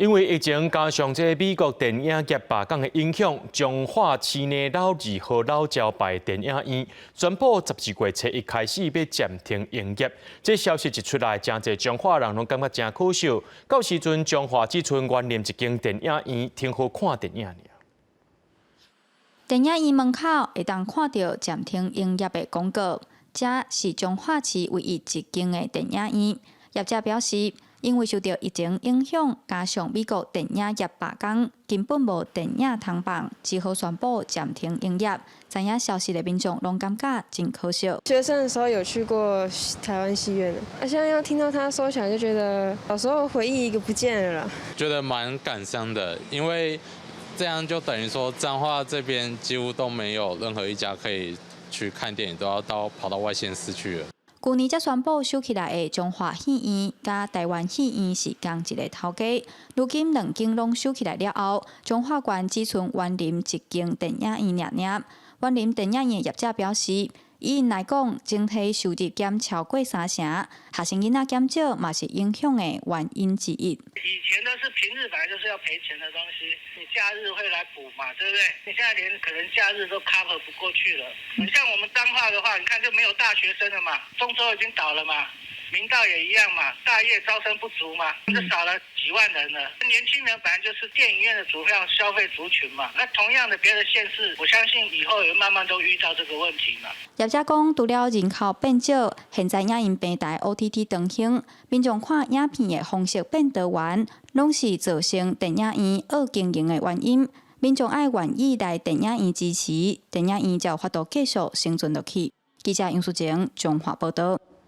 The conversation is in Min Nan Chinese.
因為疫情加上這美國電影業罷工的影響，彰化市內老字號老招牌電影院宣布12月初一開始欲暫停營業。這消息一出來，誠濟彰化人攏感覺誠可惜。到時陣彰化只賰員林一間電影院，挺好看電影爾。電影院門口會當看著暫停營業的廣告，這是彰化市唯一一間的電影院。業者表示，因為受著疫情影響，加上美國電影業罷工，根本無電影通放，只好宣布暫停營業。知影消息的民眾攏感覺真可惜。學生的時候有去過台灣戲院的，啊，現在要聽到他收起來，就覺得小時候回憶一個不見了啦。覺得蠻感傷的，因為這樣就等於說彰化這邊幾乎都沒有任何一家可以去看電影，都要到跑到外縣市去了。舊年才宣布收起來的彰化戲院佮台灣戲院是仝一个頭家，如今兩間攏收起來了後，彰化縣只賰員林一間電影院爾爾。員林電影院業者表示，以𪜶來講，整體收入減超過三成，學生囡仔減少嘛是影響的原因之一。以前都是平日本來就是要賠錢的東西，你假日會來補嘛，對不對？你現在連可能假日都 cover 不過去了。你像我們彰化的話，你看就沒有大學生了嘛，中州已經倒了嘛，明道也一樣嘛，大業招生不足嘛，就少了幾萬人了。年輕人本來就是電影院的主要消費族群嘛，那同樣的別的縣市，我相信以後也慢慢都遇到這個問題嘛。業者講，除了人口變少，現在影音平台 OTT 當行，民眾看影片的方式變多元，攏是造成電影院惡經營的原因。民眾愛願意來電影院支持，電影院才有法度繼續生存落去。記者楊淑靜彰化報導。